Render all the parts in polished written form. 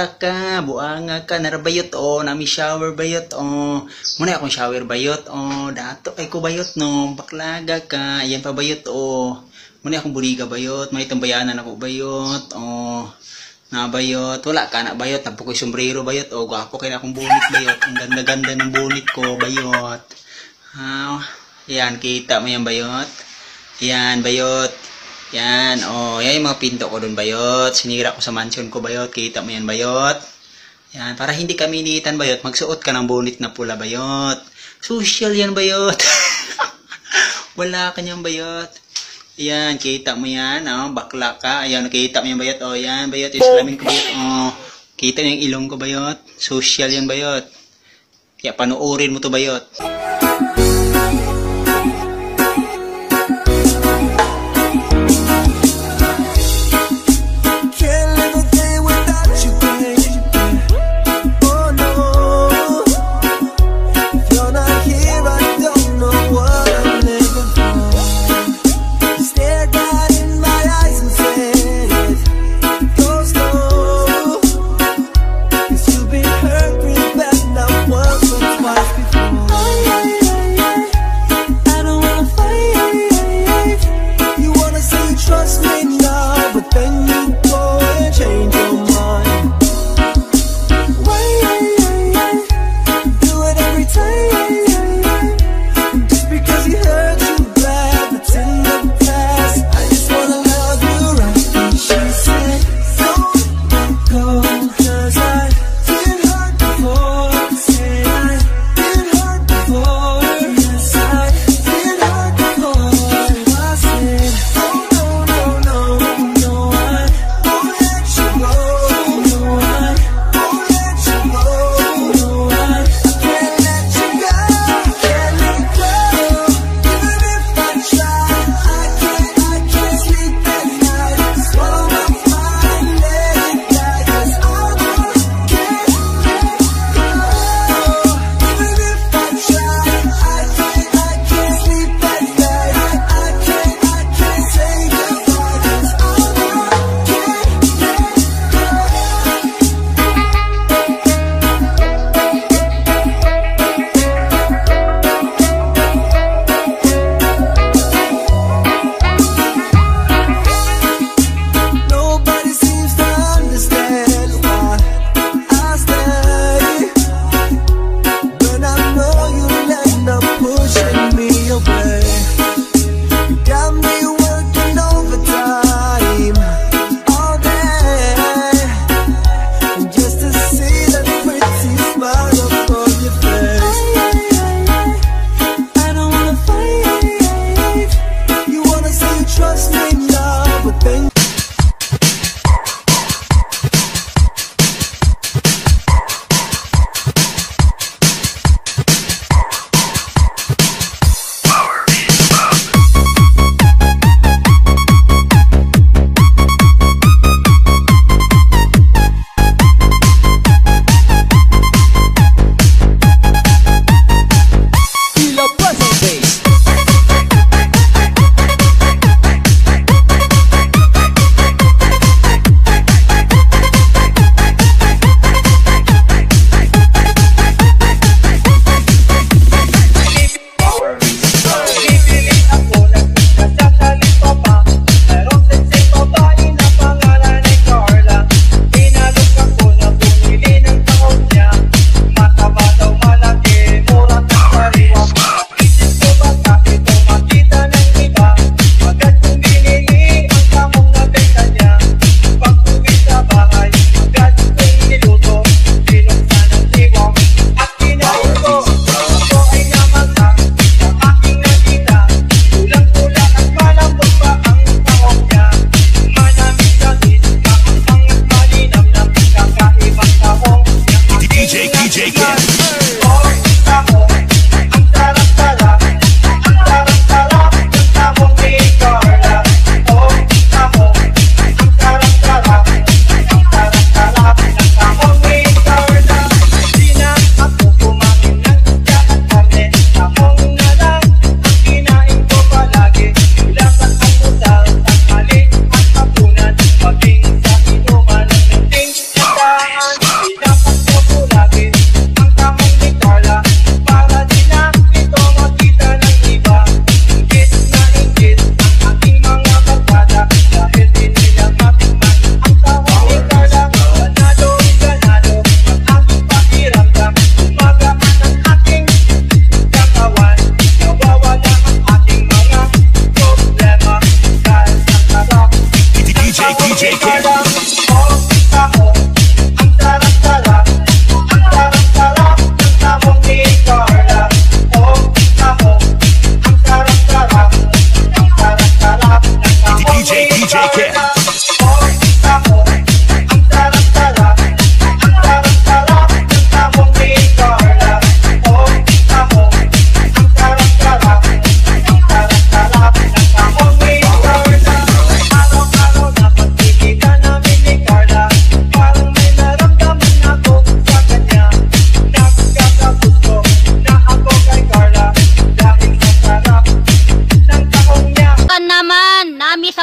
bata ka, buanga ka, narabayot o, nami shower bayot o, muna akong shower bayot o, dato kay ko bayot no, baklaga ka, ayan pa bayot o, muna akong buliga bayot, may tambayanan ako bayot o, nabayot, wala ka na bayot, tapos ko'y sombrero bayot o, gwapo kay na akong bunit bayot, ang ganda-ganda ng bunit ko bayot. Yan, kita mo yan bayot, yan bayot. Yan, yan yung mga pinto ko doon bayot. Sinira ko sa mansion ko bayot. Kita mo yan bayot. Yan, para hindi kami iniitan bayot. Magsuot ka ng bonit na pula bayot. Social yan bayot. Wala ka niyang bayot. Yan, kita mo yan. Bakla ka. Ayan, nakita mo yan bayot. Yan bayot. Yung salamin ko bayot. Kita mo yung ilong ko bayot. Social yan bayot. Kaya panuorin mo to bayot. Oh, yeah.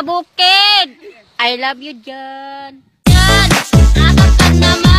sa bukid. I love you dyan. Yan, asa ka naman.